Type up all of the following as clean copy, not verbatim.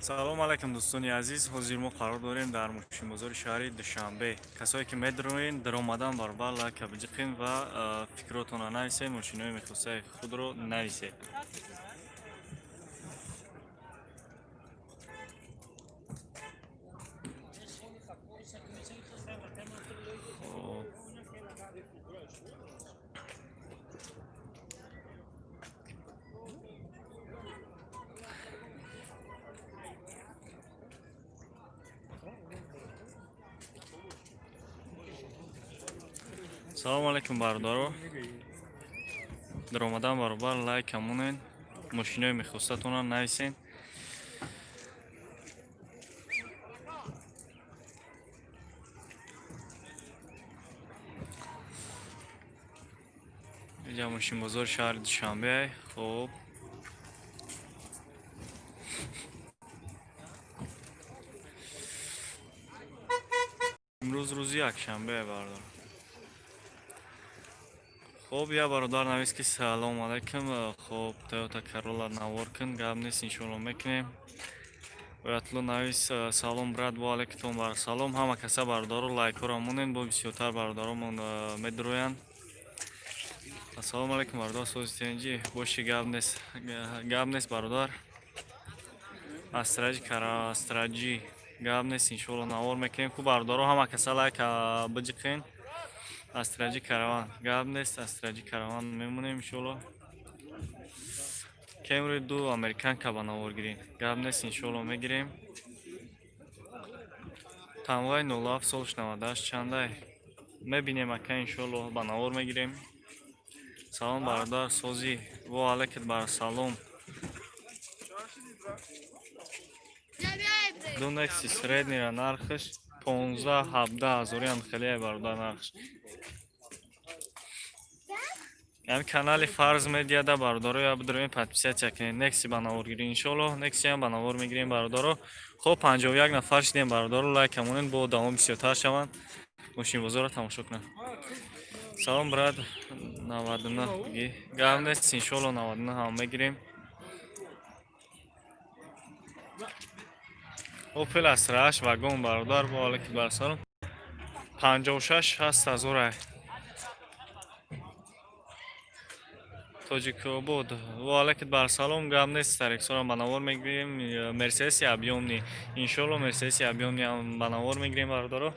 Салом алайкум, дӯстони азиз. Ҳозир мо қарор дорем дар мошинбозори шаҳри Душанбе. Касое ки медроен, даромадан баробар лайка биҷиқен ва фикротонро нависед, мошинои мехостаи худро нависед. Хоб. Салому алайкум, бародаро. Даромадан баробар лайка монен, мошинои мехостатонро нависен. Инҷа мошинбозори шаҳри Душанбе. Хоб, имрӯз рӯзи якшанбе, бародар. Хоб, я бародар навис, ки салому алайкум. Хоб, Тойота Королла навор кун. Гап нест, иншоалло мекунем. Оятло навис: «Салом, брат». Во алайкум бар салом. Ҳама каса, бародаро, лайкҳоро монен, бо бисёртар бародаромон медроянд. Ассалому алайкум, бародар, сози тенҷи боши. Гап нест, гап нест, бародар. Астраҷи кара Астраҷи, гап нест, иншоалло навор мекунем. Ку, бародаро, ҳама каса лайк биҷиқен. Астраҷи Караван, гап нест, Астраҷи Караван мемонем, иншоалло. Кемри ду американка ба навор гирем. Гап нест, иншоалло мегирем. Тамғаи 07, солш 98, чандай мебинем, ака, иншоалло ба навор мегирем. Салом, бародар, созӣ? Во алайкат бар салом. Ду Некси среднира нархаш 15-17 ҳазориам, хеле, бародар, нархш. Ям канали Фарз Медиада, бародаро, я бидроем, подписаться кунед. Некси ба навор гирем, иншоалло, Нексиам ба навор мегирем, бародаро. Хоб, 51 нафар шидем, бародаро, лайк монед, бо одамо бисёртар шаванд, мошинбозорро тамошо кунанд. Салом, брат, 99 биги. Гап нест, иншоалло 99 ҳам мегирем. Опел Астра 8 вагон, бародар, бо алайкум бар салом. 56 ҳаст ҳазорай. Тоҷикобод, во алайкум бар салом. Гап нест, тариксорам ба навор мегирем. Мерседеси объёмный, иншоалло Мерседеси объёмный ҳам ба навор мегирем, бародаро.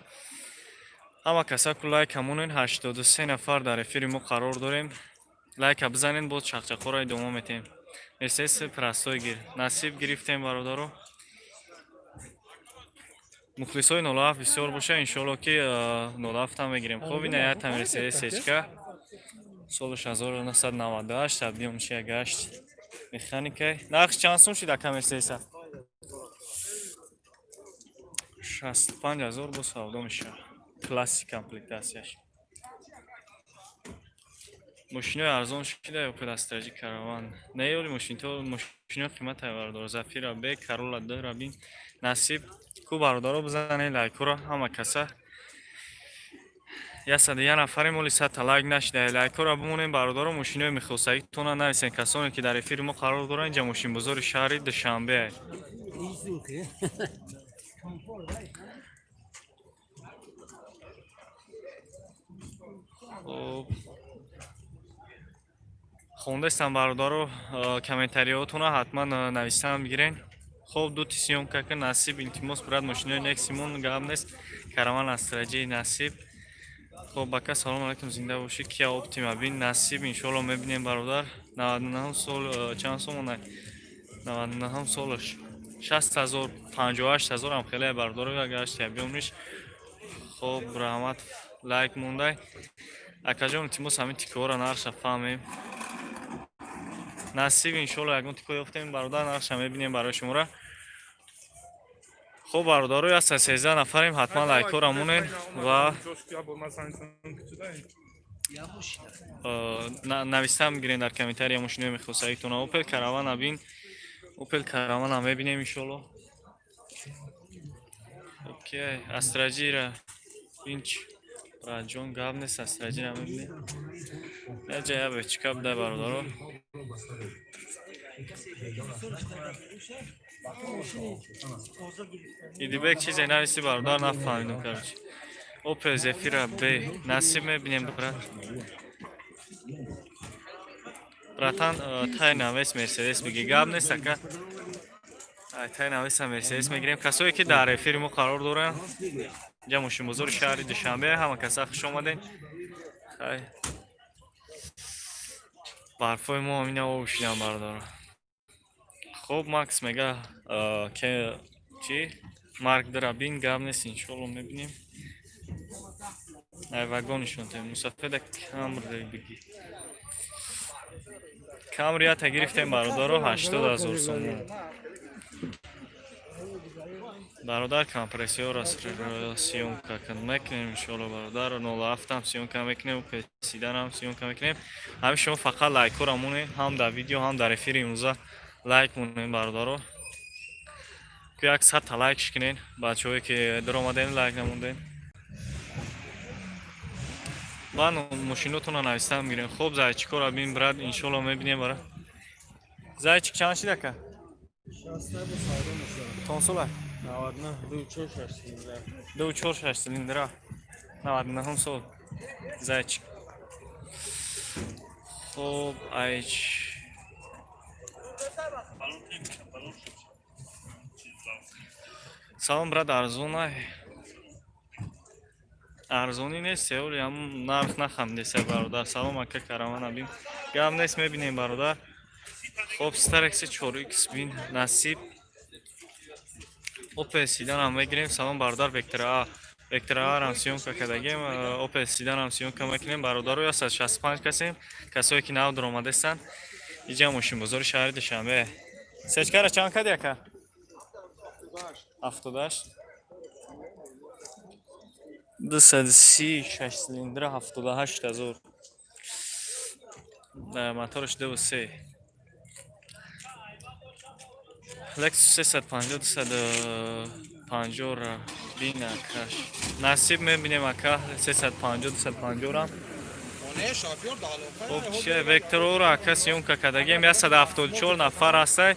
Ҳама каса ку лайка монед, 83 нафар дар эфири мо қарор дорем. Лайка бизанед, боз чақчақҳоро идома метиҳем. Мерседеси простой гир, насиб, гирифтем, бародаро. Мухлисои 07 бисёр боша, иншоалло ки 07 мегирем. Хоб, ина якта Мерседес ечка, солаш 1998, объёмш 1,8, механикай. Нархш чанд сум шид, ака, Мерседеса? 65 ҳазор бо савдо мешавад, классик комплектатсияш. Мошинои арзон шида. Опел Астраҷи Караван не, ёли мошинто мошинои қиматай, бародаро. Зафира б Карола д рабин, насиб. Ку, бародаро, бизанед лайкҳоро, ҳама каса. 101 нафарем, оли 100-та лайк нашида. Лайкҳоро бимонем, бародаро, мошинои мехостагитона нависен, касоне ки дар эфири мо қарор доранд. Инҷа мошинбозори шаҳри Душанбе. Хоб, хондастам, бародаро, комментариҳотонро ҳатман навистан бигирен. Хоб, ду съёмка ка, насиб. Илтимос, брат, мошинои Нексимон. Гап нест, Караван Астраҷи, насиб. Хоб, бака, салом алайкум, зинда бошӣ. Кия Оптима бин, насиб, иншоалло мебинем, бародар. 99 сол чанд сомона? 99 солаш 60 ҳазор, 58 ҳазорам хеле, бародаро, гашти объёмныйш. Хоб, раҳмат, лайк мондай. Акаҷон, илтимос, ҳамин тикоҳоро нархша фаҳмем. Насиб, иншоалло ягон тико ёфтем, бародар, нархша мебинем барои шуморо. Хоб, бародаро, 113 нафарем, ҳатман лайкҳоро монед ва навистан бигирен дар комментария мошинои мехостагитона. Опел Каравана бин, Опел Каравана мебинем, иншоалло. Окей, Астраҷира бин чи, братҷон, гап нест, Астраҷира мебинем. Яҷа я бечка будай, бародаро. Идибек чизе нависи, бародар, нафаҳмидум, короче. Опел Зефира Б насиб, мебинем, брат. Братан, тай навес Мерседес биги, гап нест, ака. Ай тай навеса Мерседес мегирем. Касое, ки дар эфири мо қарор доранд, инҷа мошинбозори шаҳри Душанбе, ҳама каса хуш омадем. Хай, барфои мо ина об шидан, бародаро. Хоб, Макс мега, ке чи Марк Драбин, гап нест, иншолло, мебинем. Ай вагон нишон тем, мусафеда Камри биги. Камри ята гирифтем, бародаро, 80 000 сомон. Бародар, компрессиёра съёмка мекунем, иншолло, бародар. 07-ам съёмка мекунем, песиданам съёмка мекунем. Ҳами шумо фақат лайкҳоро монед, ҳам дар видео, ҳам дар эфири имрӯза лайк монем, бародаро. Ку як садта лайкш кунен, бачаҳое, ки даромадем, лайк намондем. Баъд мошинотонро навистан мегирем. Хоб, зайчикҳоро бин, брат, иншолло, мебинем, бара. Зайчик чанд шид, ака? Тонсола? 99, 2,4, 6 цилиндра. 2,4, 6 цилиндра. 99 сол. Зайчик. Хоб, айч. Салом, брат, арзон. Арзонӣ нест, сеоли ҳам нарх нахамдеса, бародар. Салом, ака, Караван абин. Гап нест, мебинем, бародар. Хоб, Старекси 4X бин, насиб. Опел Седанам мегирем. Салом, бародар, Вектора А. Вектора А рам съёмка кардагем, Опел Седанам съёмка мекунем. Бародаро, 165 касем. Касое, ки нав даромадестанд. Иҷа мошинбозори шаҳри Душанбе. Сечкара чанд кади, ака? 78. 230, 6 цилиндра, 78 000. Мотораш 2,3. Lexus 350, 250 ра бин, акаш. Насиб, мебинем, ака, 350, 250 ра. Хоб, чия Векторора, ака, съёмка кардагем, 174 нафар ҳастай.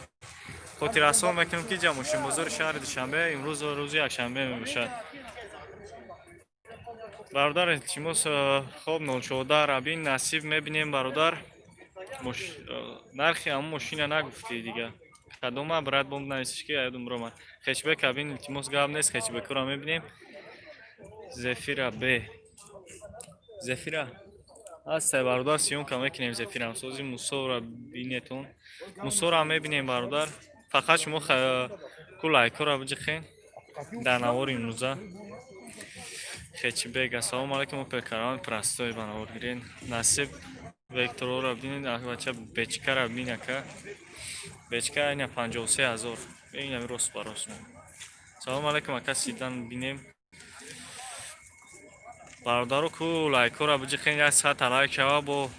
Хотиррасон мекунем, ки ҷа мошинбозори шаҳри Душанбе, имрӯз рӯзи якшанбе мебошад. Бародар, илтимос, хоб, 014 рабин, насиб, мебинем, бародар. Нархи ҳамун мошина нагуфтӣ дига. Кадома, брат, бомб нависиш, ки аёдум ромад. Хэтчбек абин, илтимос, гап нест, хэтчбекро мебинем. Зефира Б. Зефира ҳастай, бародар, съёмка мекунем Зефирам. Сози Мусора бинетон. Мусора мебинем, бародар. Фақат шумо ку лайкҳоро биҷихен дар навори имрӯза. Хэтчбек, ассалому алайкум, Опел Караван простой ба навор гирен. Насиб, Векторора бинед, бача, бечкара бин, ака. Бечка ина 53 000. Ина рост ба рост. Салому алайкум, ака, седан бинем. Бародаро, ку лайкҳоро биҷихен, як садта лайк шава, бо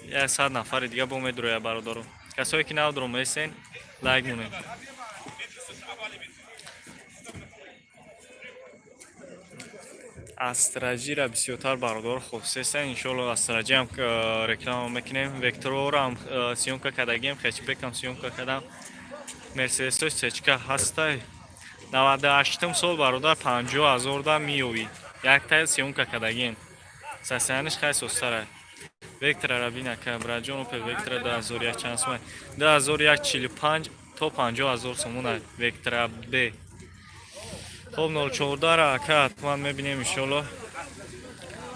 як сад нафари дига бо медуроя, бародаро. Касое, ки нав дуромаестен, лайк монед. Астражира бисёртар бародаро хостестан, иншоалло, Астражиам реклама мекунем. Векторорам съёмка кардагем, хэтчбекам съёмка кардам. Мерседесои сечка ҳастай. 98-ум сол, бародар, 50 000 да миёвӣ. Якта съёмка кардагем. Состояниш хай состара. Векторара бин, ака, братҷон, Опел Вектора 2001 чанд сомон? 2001 45 то 50 000 сомон Вектора Б. Хоб, 014 ра, ака, ҳатман мебинем, иншоалло.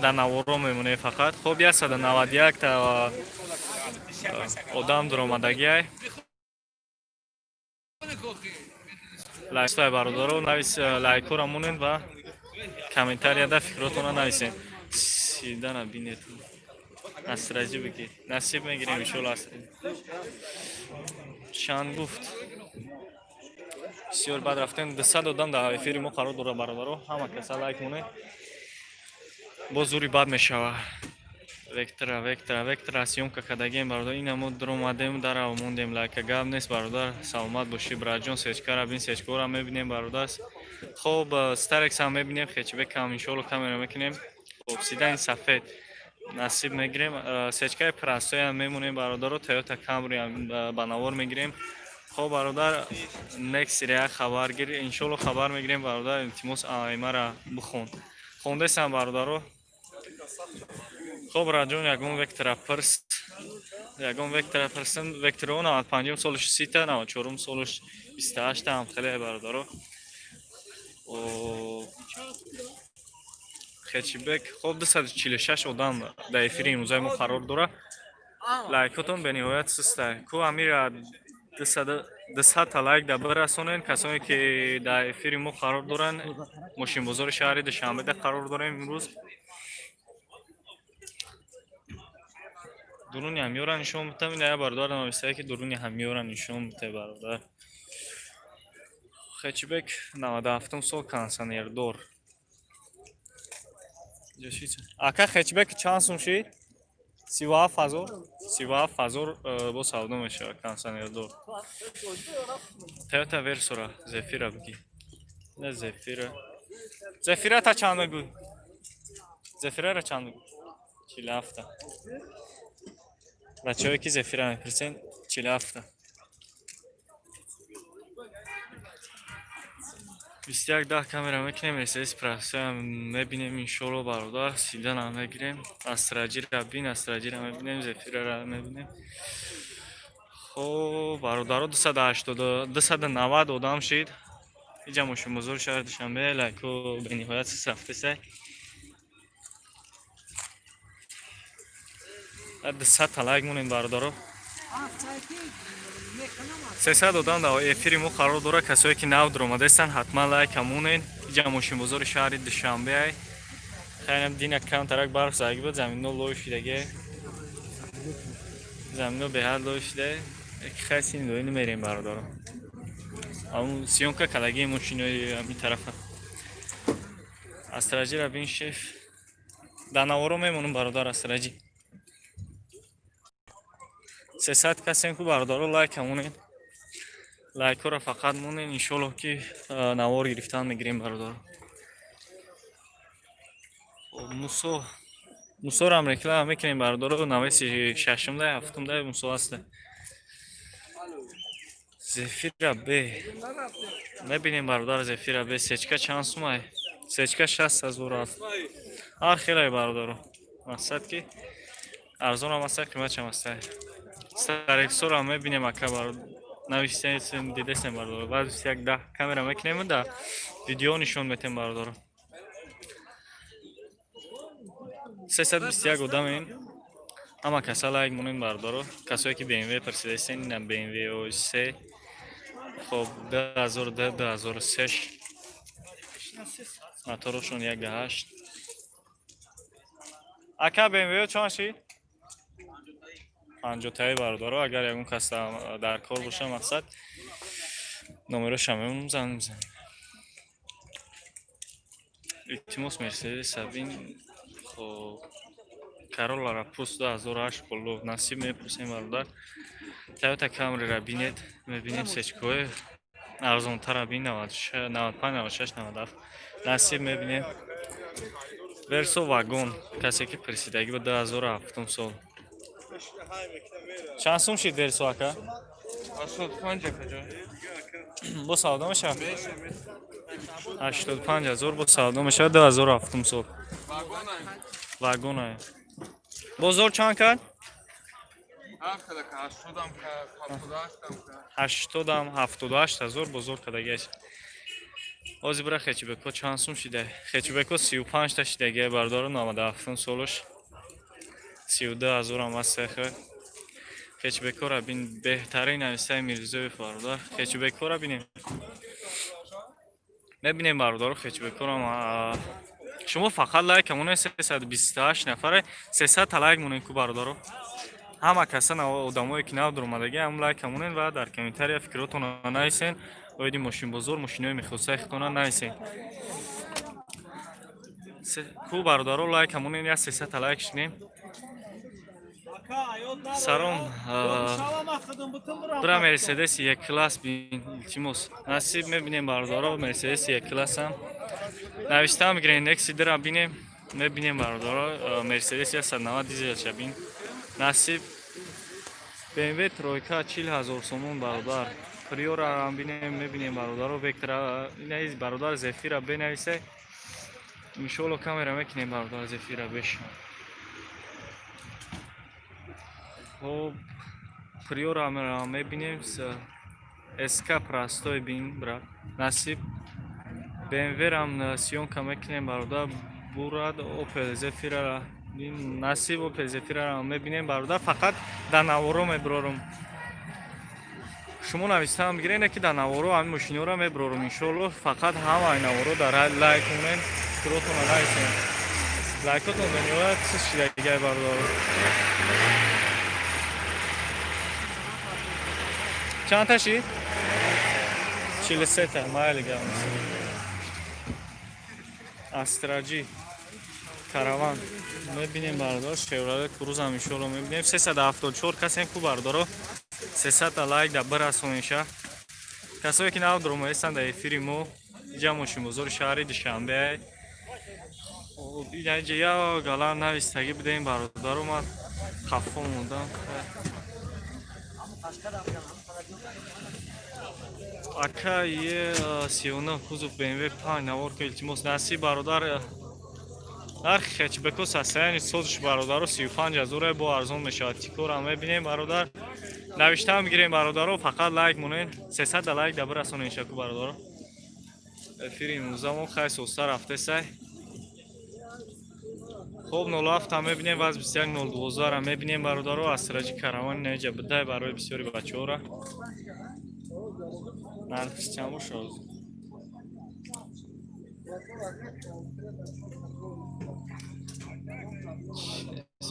Дар наворо мемонем фақат. Хоб, 191 та одам дуромадагиай. Лайкстай, бародаро, навис, лайкҳоро монед ва комментарияда фикротонро нависед. Седана бинед. Астраҷи бигӣ. Насиб, мегирем, иншоалло, Астраҷи. Чанд гуфт? Бисёр бад рафтем. 200 одам дар эфири мо қарор дорад, бародаро. Ҳама каса лайк монед. Боз зури бад мешава. Вектора, Вектора, Вектора съёмка кардагем, бародар. Ина мо дуромадем, дарав мондем лайка. Гап нест, бародар. Саломат бошӣ, братҷон. Сечкара бин, сечкора мебинем, бародар. Хоб, Старекс ҳам мебинем, хэтчбекам иншоалло камера мекунем. Хоб, седани сафед насиб, мегирем. Сечкаи простойам мемонем, бародаро. Toyota Camry ба навор мегирем. Хоб, бародар, Нексия як хабар гир, иншолло, хабар мегирем, бародар. Илтимос, аймара бихон. Хондесам, бародаро. Хоб, раҷон, ягон Вектора пирс, ягон Вектора пирсам. Векторо 95-ум солаш 30-та, 94-ум солаш 28-та ҳам хеле, бародаро. О, хетчбек. Хоб, 246 одам дар эфири имрӯзаи мо қарор дора. Лайкотон бениҳоят суста ку. Амира 200-та лайк да бирасонен, касоне ки дар эфири мо қарор доранд. Мошинбозори шаҳри Душанбеда қарор дорем имрӯз. Дуруни ҳамёра нишон битам. Ина бародар нависае, ки дуруни ҳамёра нишон бите, бародар. Хетчбек 97-ум сол, кондиционердор. Ака, хетчбек чанд сум шид? 37 000, 37 000 бо савдо мешавад, кондиционердор. Тойота Версора, Зефира бигӣ. Не, Зефира. Зефира та чанд мегӯй? Зефирара чанд мегӯй? 47-та. Бачаҳое ки Зефира мепурсен, 47-та. 21:10 камера мекунем, Мерседес Прасоям мебинем, иншолло, бародар, седанам мегирем, Астраҷира бин, Астраҷира мебинем, Зефирара мебинем. Хоб, бародаро, 280, 290 одам шид. Иҷа мошинбозори шаҳри Душанбе, лайко бениҳоят сис рафтесай. 200-та лайк монем, бародаро. 300 одам дар эфири мо қарор дорад. Касое ки нав дуромадаистанд, ҳатман лайка монед. Иҷа мошинбозори шаҳри Душанбе ай. Хайнам, дина камтарак барф заги буд, замино лой шидаге. Замино беҳад лой шида. Хай, син лой намерем, бародаро. Амун съёмка калагии мошинои ҳамин тарафа. Астраҷира бин, шеф. Дар наворо мемонам, бародар, Астраҷи. 300 касем ку, бародаро, лайка монед. Лайкҳоро фақат монед, иншоллоҳ, ки навор гирифтан мегирем, бародаро. Мусо, Мусорам реклама мекунем, бародаро, навеси шашумда, ҳафтумда Мусо ҳаста. Зефира Б. Мебинем, бародар, Зефира Б. Сечка чанд сумай? Сечка 60 000 аст. Ҳар хелай, бародаро. Мақсад ки арзонам аста, қиматшам аста. Старексорам мебинем, ака, бародар. Нависесем, дидесем, бародаро. Баъд 21:10 камера мекунем, да видео нишон метем, бародаро. 321 одамем. Ҳама каса лайк монем, бародаро. Касое ки BMW пурсидаистен, ина BMW 3. Хоб, 2002, 2003, моторошон 1.8. Ака, BMW чанд шид? 50-таи, бародаро. Агар ягон кас дар кор боша, мақсад, номероша мемонам, занг мезанем. Илтимос, Мерседес сабин. Хоб, Каролара пурс, 2008 боло. Насиб, мепурсем, бародар. Тойота Камрира бинед, мебинем. Сечкои арзонтара бин, 95, 96, 97. Насиб, мебинем. Версо вагон, касе ки пурсидагӣ ба 2007 сол. Чанд сум шид Версо, ака? 85, акаҷон. Бо савдо мешавад? 85 000 бо савдо мешавад, 2007 сол. Вагона. Бозор чанд кард? Ҳар хелака, 80-ам кард, 78-ам кард. 80-ам, 78 000 бозор кардагиаш. Ҳозир бира, хетчбеко чанд сум шида? Хетчбеко 35-та шидагия, бародаро, 97 солаш. 32 000-ам аст сехе. Хетчбекора бин, беҳтарин нависаи Мирзоев, бародар. Хетчбекора бинем. Мебинем, бародаро, хетчбекорам. Шумо фақат лайк монед, 328 нафаре, 300 та лайк монед ку, бародаро. Ҳама каса, одамое ки нав дуромадаги, ҳам лайк монед ва дар комментария фикротонро нависен. Оиди мошинбозор, мошинои мехостаи худтона нависен. Ку, бародаро, лайк монед, як 300-та лайк шудем. Салом, бира, Мерседес Е класс бин, илтимос. Насиб, мебинем, бародаро, Мерседес Е классам. Навиштаам мегирем, Некси дира бинем, мебинем, бародаро, Мерседес 190 дизелша бин. Насиб, BMW тройка 40 000 сомон, бародар. Приора бинем, мебинем, бародаро. Вектора инаиз, бародар, Зефира бенависе, иншоалло камера мекунем, бародар, Зефира беша. Хоб, Приора мебинем, СК простой бин, брат, насиб. БМВрам съёмка мекунем, бародар, бурад. Опел Зефирара насиб, Опел Зефирара мебинем, бародар. Фақат дар наворо меброрум, шумо навистаам бигиред, ки дар наворо ҳамин мошиниҳоро меброрум, иншоалло. Фақат ҳамаи наворо дар лайк кунед, фикротонро нависем. Лайкотон бениҳоят чиз шидагиай, бародар. Чандта шид? 43-та. Майли, гап. Астраҷи Караван мебинем, бародар. Шевроле Крузам иншоалло мебинем. 374 касем ку, бародаро, 300-та лайк да бирасонеша. Касое ки нав дуромаестанд дар эфири мо, иҷа мошинбозори шаҳри Душанбе. Инаҷа я гала навистагӣ будем, бародаро, ман хафо мондам. Ака, е 39 кузов БМВ 5 навор ка, илтимос. Насиб, бародар. Нархи хэтчбеко состояние созиш, бародаро, 35 ҳазоре, бо арзон мешавад. Тикора мебинем, бародар, навиштаам бигирем, бародаро. Фақат лайк монед, 300 лайк да бирасонед шаку, бародаро. Эфири имрӯзамон хай соста рафтесай. Хоб, 07 мебинем, ваз 21 012 мебинем, бародаро. Астраҷи Каравани наиҷа бидай барои бисёри бачаҳора. Нархиш чанд бошад?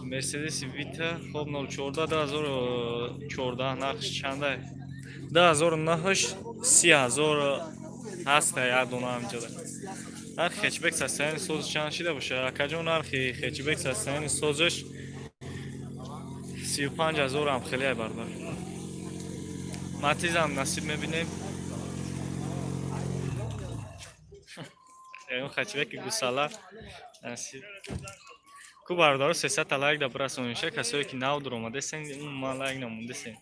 Мерседеси Вита, хоб, 04 2014 нархиш чандай? 2009 30 000 ҳаста, як дона ҳамҷода. Нархи хэтчбек состояние созиш чанд шида бошад, акаҷон? Нархи хэтчбек состояние созиш 35 000 ам хеле, бародар. Матизам насиб мебинем. Ягон хэтчбеки гусала насиб ку, бародаро. 300-та лайк да бирасониша. Касое ки нав дуромадесен, умуман лайк намондесен.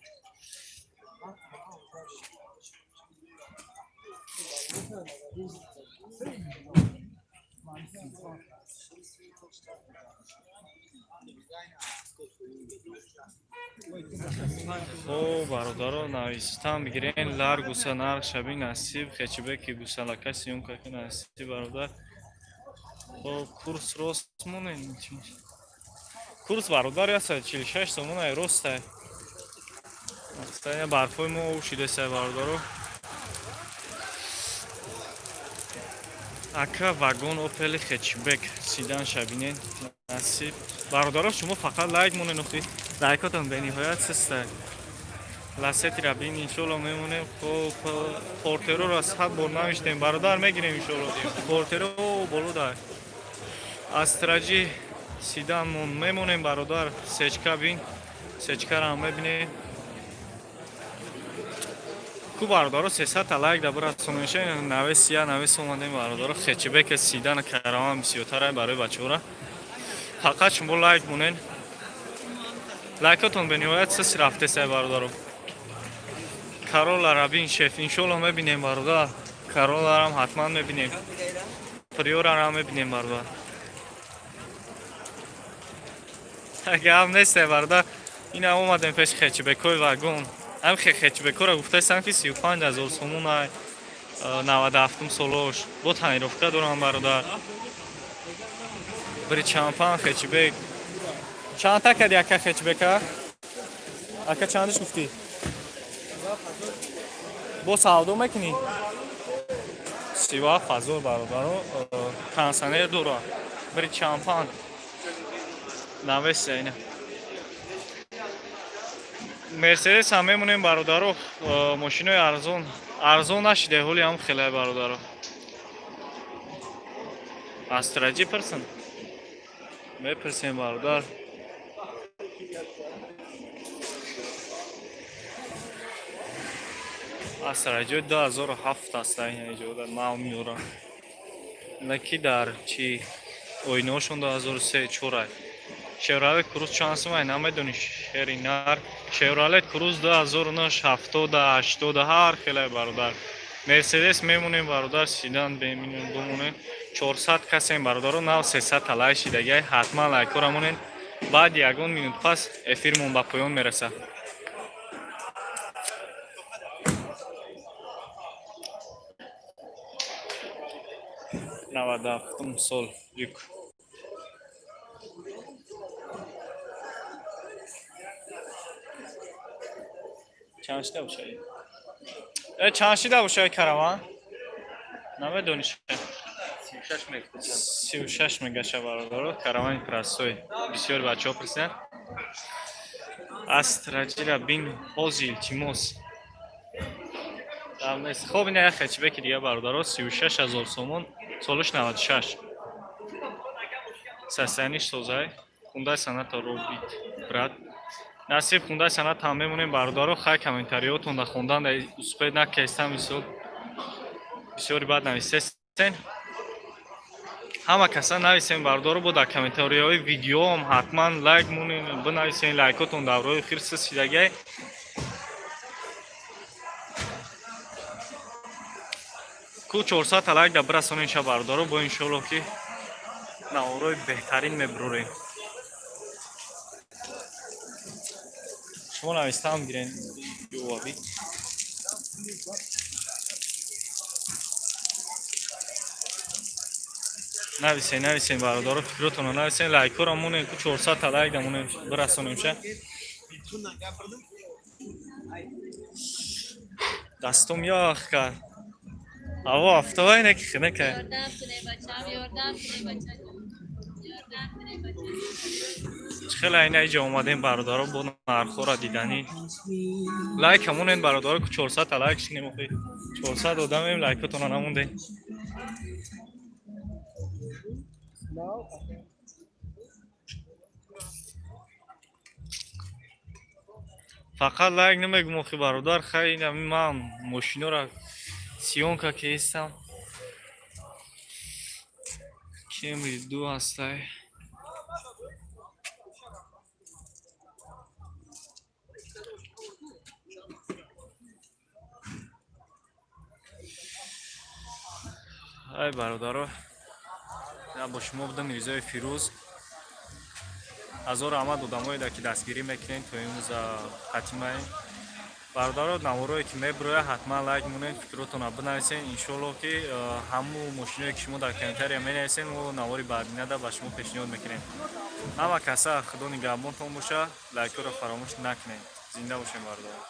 Хоб, бародаро, навистан бигирен. Ларгуса нарх шаби, насиб. Хэтчбеки гусалака съёмка ки, насиб, бародар. Хоб, курс рост монен? Курс, бародар, 146 сомонай, ростай. Барфои мо ушидесай, бародаро. Ака, вагон Опели хэтчбек седан шабинен, насиб. Бародаро, шумо фақат лайк монен, охи лайкотон бениҳоят систай. Ласетира бин, иншолло мемонем. Хоб, Портероро 100 бор навиштем, бародар, мегирем иншолло. Портеро боло дай. Астраҷи седанмон мемонем, бародар. Сечка бин, сечкараам мебинем ку, бародаро. 300-та лайк да бирасонеша. Навес я навес омадем, бародаро. Хэтчбеке седан Караван бисёртара барои бачаҳора. Фақат шумо лайк монен, лайкотон бениҳоят сис рафтесай, бародаро. Карола рабин, шеф, иншолло мебинем, бародар. Кароларам ҳатман мебинем, Приорарам мебинем, бародар. Гап несте, бародар. Ина омадем пеши хэтчбекҳои вагон. Ҳам хэтчбекҳоро гуфтаистам, ки 35 000 сомонай, 97-ум солош, бо тонировка дорам, бародар. Бири чампан хэтчбек чандта кади, ака? Хэтчбека, ака, чандиш гуфтӣ? Бо савдо мекунӣ? 37 000, бародаро. Кондиционер дора. Бири чампан навеса. Ина Мерседес ҳам мемонем, бародаро. Мошинои арзон арзон нашида ҳоли ҳам хеле, бародаро. Астраҷи пирсен, мепирсем, бародар. Астраҷои 2007 аста, иҷода нав меёра, ки дар чи оинаҳошон 2003 чорай. Шевролет Круз чанд сумай, намедонӣ, шери нар? Шевролет Круз 2009, 70, 80, ҳар хелай, бародар. Мерседес мемонем, бародар, седан беминем, бимонем. 400 касем, бародаро, нав 300 лайк шидагай, ҳатман лайкҳоро монед. Баъд ягон минут пас эфирмон ба поён мерасад. 97-ум сол юк. Чанд шида бошад? Чанд шида бошад караван? Намедонӣ? 36 мегаша, бародаро, каравани простой. Бисёр бачаҳо пурсиданд. Астра Ҷира бин ҳози, илтимос. Хоб, ина як хэтчбеки дига, бародаро, 36 000 сомон, солиш 96. Состояниш созай. Хундай Соната робит, брат. Насиб, Хундай Соната ҳам мемонем, бародаро. Хай, комментариётон да хондан да успеть накестам, мисол бисёри бад нависестен. Ҳама каса нависем, бародаро, бо дар комментариҳои видеоам ҳатман лайк монем, бинависем. Лайкотон давраҳои хир сис шидагай. Ку 400 лайк да бирасонем ша, бародаро, бо иншоалло ки наворои беҳтарин мебурорем. Шумо навистаам гирен юваби. Нависен, нависен, бародаро, фикротонро нависен, лайкҳоро монем, ку 400 лайк да монем, бирасонем ша. Дастом ях кард. Ҳаво афтоба ине ки хинака. Ёрдам кунед, бачам, ёрдам кунед, бачаҷон. Ёрдам кунед, бачаҷон. Чӣ хеле айна иҷо омадем, бародаро, бо нархҳоро диданӣ. Лайк ҳамонен, бародаро, ку 400 лайк шинем охи. 400 одамем, лайкотонро намондем. Фақат лайк намегум охи, бародар, хай ман мошинора съёмка кестам. Кемри ду ҳастай. Ай, бародаро, бо шумо будам Мирзои Фирӯз. Ҳазор раҳмат одамоеда ки дастгирӣ мекунед, то имрӯза хатимаем. Бародаро, наворое ки мебирояд, ҳатман лайк монед, фикротонро бинависед. Иншоалло ки ҳамун мошиное ки шумо дар комментария менависед, мо навори баъдинада ба шумо пешниҳод мекунем. Ҳама каса худо нигаҳбонтон боша, лайкҳоро фаромӯш накунед. Зинда бошем, бародаро.